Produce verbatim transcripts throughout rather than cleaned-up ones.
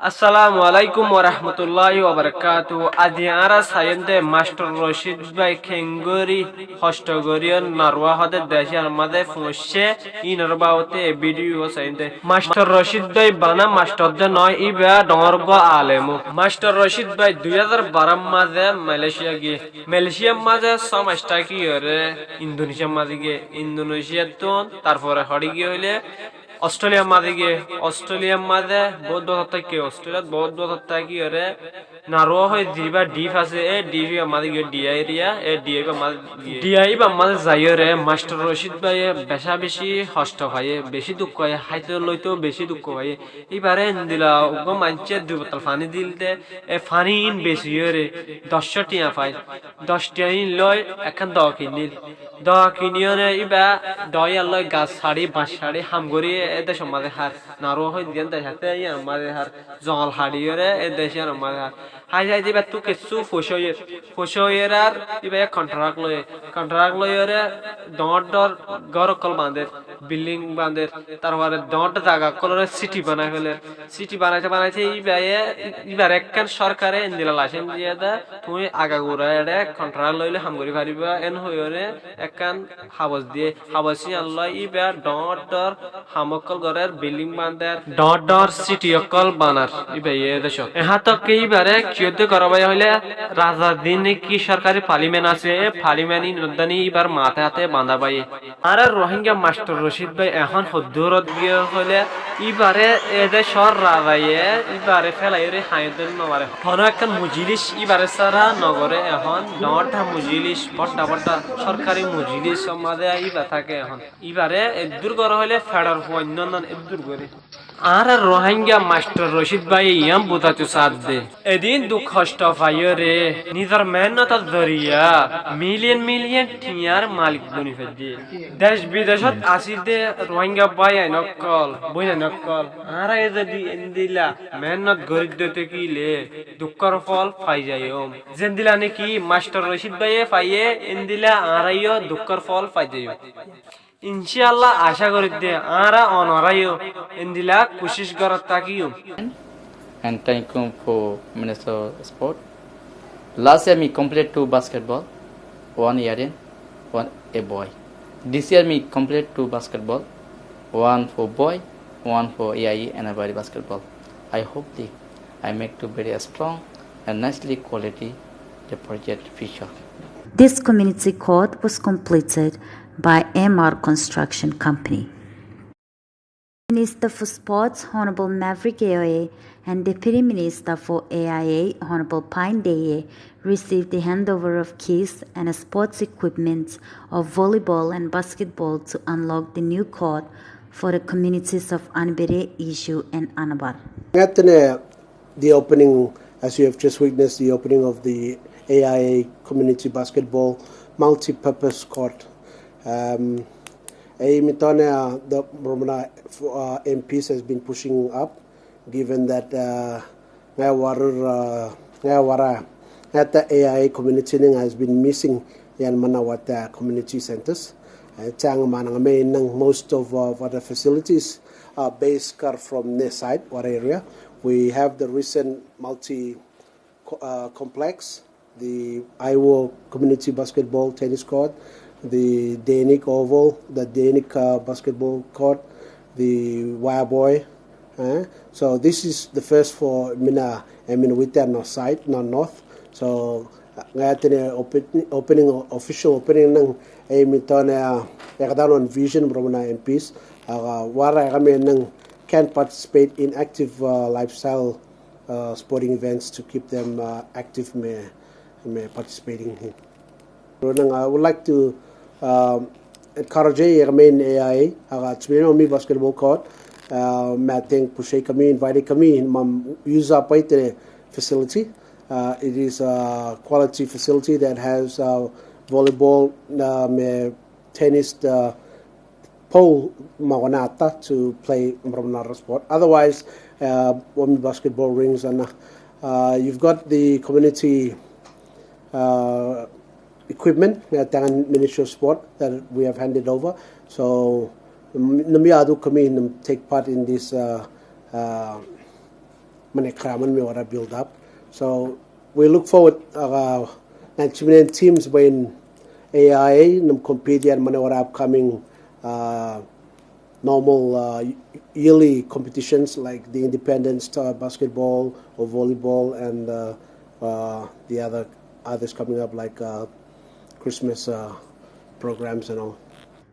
Assalamu alaikum warahmatulláhi wabarakátuhu. Aijja añára saiyum de Mastor Rocid bái kengóri hoctho gorí Narwa hoó de dec yíanor mazé foóñicce, yínor babote e bídiyo saiyum de. Mastor Rocid bái bana mastor de noó, íba dhoóñr uggwá alem. Mastor Rocid bái dui házar baró mazé Malaysia giyé. Malaysiar mazé só mac táki yóre Indonesia mazé giyé. Indonesia ttún tarfore hoçé giyé hoilé Australia mazé giyé. Australia mazé bout bosór táki, Australia bout bosór táki yóre Narwa hoó de zibá dip asé, e dip ibá mazé giyé, D I area, e D I ibá mazé giyé. D I ibá mazé zai yóre Mastor Rocid báiye becá becí hoctho faiyé, becí duk faiyé, háito loito becí duk faiyé. Íbaré endilla uggwá maincé dui botol faní dil de, e faní ín beci yóre doc cót thiañ fai. Doc thiañ ín loi ekkán doo kiníl. Doo kiní yóre íba doo yían loi gas haçi, bac haçi ham gorí e decor mazé hár. Narwa hoó de ziyán dec asé yíanor mazé hár. Zongol haçi yóre e dec yíanor mazé hár. Hái zai de íbattú kessú foicá óiye. Foicá óiye ar íbaye kontrak loiye. Kontrak loi yóre dhoóñr dhoóñr gór ókkol bañder, bilding bañder, tarfore dhoóñr dhoóñr zaga ókkolóre siti banai féler. Siti banaite banaite íbaye, íbar ekkán sórkare endilla laicens diyé de, tuñí agagura eçé kontrak loilé ham gorí faribá, en hoiyóre ekkán habos diyé. Habos yían loi íba dhoóñr dhoóñr ham ókkol gorér, bilding bañder, dhoóñr dhoóñr siti ókkol banar íbaye e decót. Ehán tókke íbaré kiyódde gorá báiye hoilé, razar din ki sórkari palimen asé, e palimen ín oddáni íbar maté haté bañdá báiye. Añára Rohingya Mastor Rocid bái ehón hoddúrot giyé hoilé, íbaré e decór razaye íbaré félaiyóre hañiyódde nofaré. Honó ekkán mujilíc íbaré sára nogoré ehón, dhoóñr dhoóñr mujilíc, bodda bodda sórkari mujilíc mazé íba táke ehón. Íbaré eddúr gorá hoilé feçor fuain nonnan eddúr gorí. Añára Rohingya Mastor Rocid báiye yián buzaito saádde. Edin duk hoctho faiyóre, nizor mehénnotor zoriya, miliyon miliyon thiañr malik boni faijjé. Dec bidecót así de Rohingya báiyain ókkol, bóinain ókkol, añára e zodi endilla mehénnot gorídde tákile dukkór fol fai zaiyum. Zendilla niki Mastor Rocid báiye faiyé, endilla añára yó dukkór fol fai zaiyum. Incálla acá gorídde añára onorá yó endilla kucíc gorát tákiyum. And thank you for Minister of Sport. Last year mi complete two basketball, one year in, one a boy. This year mi complete two basketball, one for boy, one for A I A and everybody basketball. I hope the I make to very strong and nicely quality the project future. This community court was completed by M R Construction Company. Minister for Sports, Honorable Maverick Aoye, and Deputy Minister for A I A, Honorable Payne Deye, received the handover of keys and sports equipment of volleyball and basketball to unlock the new court for the communities of Anbere, Isu, and Anabar. Ngatene the opening, as you have just witnessed, the opening of the A I A Community Basketball Multi-Purpose Court. Um, e mitone, uh, the Romana, uh, M Ps has been pushing up, given that, uh, Ngayawara, uh, Ngayawara, that the A I A community ning has been missing yan mana what the community centers. Uh, tang manang main nang most of, uh, what the facilities uh, base kar from this side, what area. We have the recent multi co- uh, complex, the Iwo Community Basketball Tennis Court, the Denik Oval, the Denik uh, Basketball Court, the Waboy. Uh, so this is the first for Mina, I mean, with the north side, not north. So Ngatene open- opening, official opening nang e mitone, uh, ekadalon vision from na M Ps, uh, wara ekame nang can participate in active, uh, lifestyle, uh, sporting events to keep them, uh, active me, me participating. Nang, I would like to, um, encourage e ekame A I A, uh, to be on me basketball court, uh, me thank pushai kami, invite kami, mam use up the facility. Uh, it is a quality facility that has, uh, volleyball, um, uh, tennis, uh, pole magonata to play Romnara sport. Otherwise, uh, women basketball rings and, uh, you've got the community, uh, equipment, uh, Tangan Ministry of Sport that we have handed over. So, um, nami adu kami nam take part in this, uh, uh, Mane, keraman me wara build up. So we look forward, uh, nine to nine teams when A I A, nam compete yan, mane, wara upcoming, uh, normal, uh, yearly competitions like the Independence, uh, basketball or volleyball and, uh, uh, the other, others coming up like, uh, Christmas, uh, programs and all.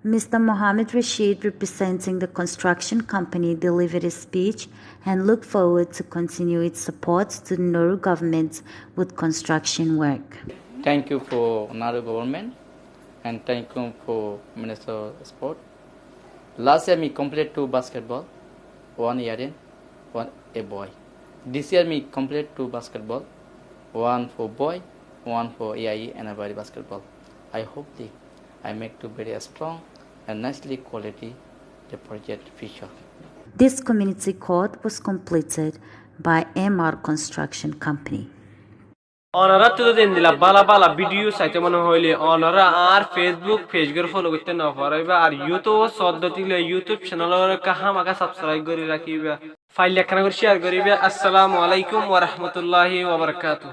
Mister Mohammed Rashid, representing the construction company, delivered a speech and looked forward to continue its support to the Nehru government with construction work. Thank you for Nehru government and thank you for Minister of Sport. Last year mi complete two basketball, one year in, one a boy. This year mi complete two basketball, one for boy, one for A I A and a body basketball. I hope the I make to very strong and nicely quality the project future. This community court was completed by M R Construction Company. Onoráttu zodi endilla bála bála video saito mone hoile, onorá añár Facebook page gán follow goittó no foriba, ar YouTube soddo thíkle YouTube channel gán hámaká subscribe gorí rakíba. Faille ekkán gorí share goríba. Assalamu alaikum wa rahmatullahi wa barakatuhu.